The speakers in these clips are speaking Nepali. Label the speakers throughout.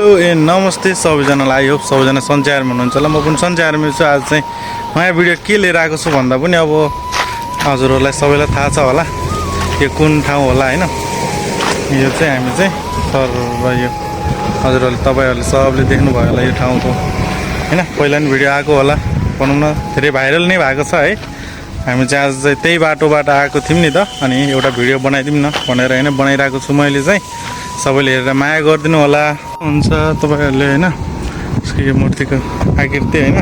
Speaker 1: नमस्ते सबैजनालाई। आई होप सबैजना सन्चै आर्मी हुनुहुन्छ होला। म पनि सन्चै आर्मी छु। आज चाहिँ नयाँ भिडियो के लिएर आएको छु भन्दा पनि अब हजुरहरूलाई सबैलाई थाहा छ होला यो कुन ठाउँ होला हैन। यो चाहिँ हामी चाहिँ सर यो हजुरहरूले तपाईहरुले सबले देख्नुभयो होला यो ठाउँको हैन। पहिला नि भिडियो आएको होला भनौँ न, धेरै भाइरल नै भएको छ है। हामी चाहिँ आज चाहिँ त्यही बाटोबाट आएको थियौँ नि त, अनि एउटा भिडियो बनाइदिउँ न भनेर हैन बनाइरहेको छु मैले चाहिँ। सबैले हेरेर माया गरिदिनु होला हुन्छ तपाईहरुले हैन। यसको यो मूर्तिको आकृति हैन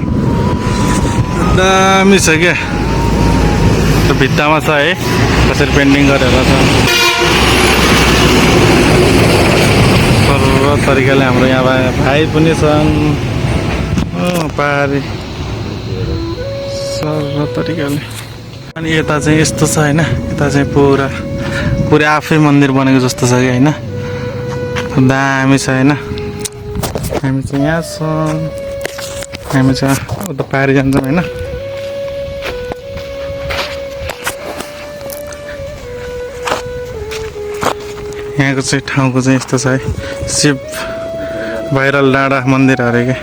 Speaker 1: दामी छ क्या, त्यो भित्तामा छ है कसरी पेन्टिङ गरेर छ। सरल तरिकाले हाम्रो यहाँ भाइ पनि छन् पारी सरल तरिकाले। अनि यता चाहिँ यस्तो छ हैन, यता चाहिँ पुरै आफै मन्दिर बनेको जस्तो छ कि हैन, दामी छ हैन। हामी चाहिँ यहाँ छौँ, हामी चाहिँ उता पारी जान्छौँ हैन। यहाँको चाहिँ ठाउँको चाहिँ यस्तो छ है, शिव भाइरल डाँडा मन्दिर अरे क्या,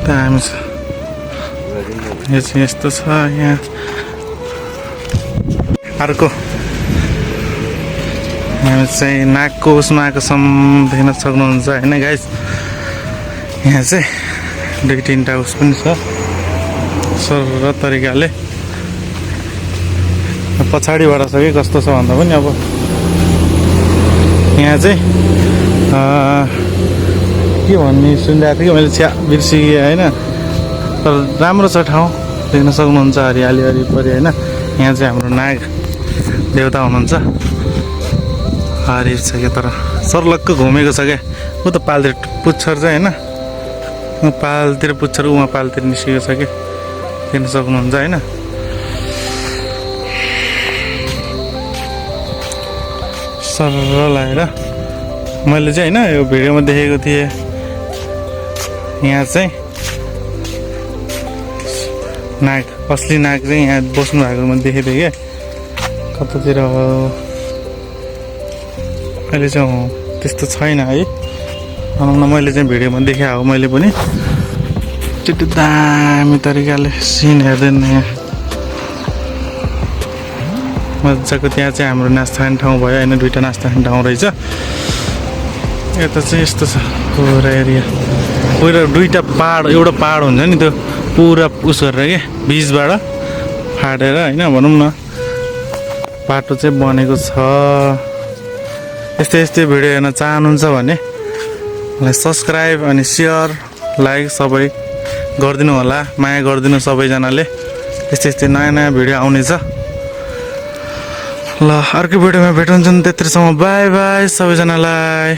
Speaker 1: दामी छ। यो चाहिँ यस्तो छ यहाँ। अर्को हामी चाहिँ नाकको उसमा आएकोसम्म देख्न सक्नुहुन्छ होइन गाइस। यहाँ चाहिँ दुई तीनवटा उस पनि छ सरल तरिकाले। पछाडिबाट छ कि कस्तो छ भन्दा पनि अब यहाँ चाहिँ के भन्ने सुनिरहेको थिएँ कि मैले बिर्सिएँ होइन। तर राम्रो छ ठाउँ, देख्न सक्नुहुन्छ हरियाली वरिपरि होइन। यहाँ चाहिँ हाम्रो नाग देवता हुनुहुन्छ, हरियो छ क्या, तर सर्लक्क घुमेको छ क्या। ऊ त पालतिर पुच्छर चाहिँ होइन, पालतिर पुच्छर उहाँ पालतिर निस्केको छ क्या, देख्न सक्नुहुन्छ होइन। सरल आएर मैले चाहिँ होइन यो भिडियोमा देखेको थिएँ। यहाँ चाहिँ नाग, असली नाग चाहिँ यहाँ बस्नु भएको मैले देखेको थिएँ क्या, कतातिर हो अहिले चाहिँ त्यस्तो छैन है भनौँ न। मैले चाहिँ भिडियोमा देखेँ हो मैले पनि, त्यति दामी तरिकाले सिन हेर्दैन यहाँ मजाको। त्यहाँ चाहिँ हाम्रो नास्ता खाने ठाउँ भयो होइन, दुईवटा नास्ता खाने ठाउँ रहेछ। यता चाहिँ यस्तो छ पुरा एरिया, पुरा दुईवटा पहाड, एउटा पहाड हुन्छ नि त्यो पुरा उस गरेर के बिचबाट फाटेर होइन भनौँ न बाटो चाहिँ बनेको छ। यस्तै भिडियो हेर्न चाहनुहुन्छ भने मलाई सब्सक्राइब अनि सेयर लाइक सबै गरिदिनु होला, माया गरिदिनु सबैजनाले। यस्तै नयाँ भिडियो आउनेछ। ल अर्को भिडियोमा भेटुन्छन्, त्यतिसम्म बाई बाई सबैजनालाई।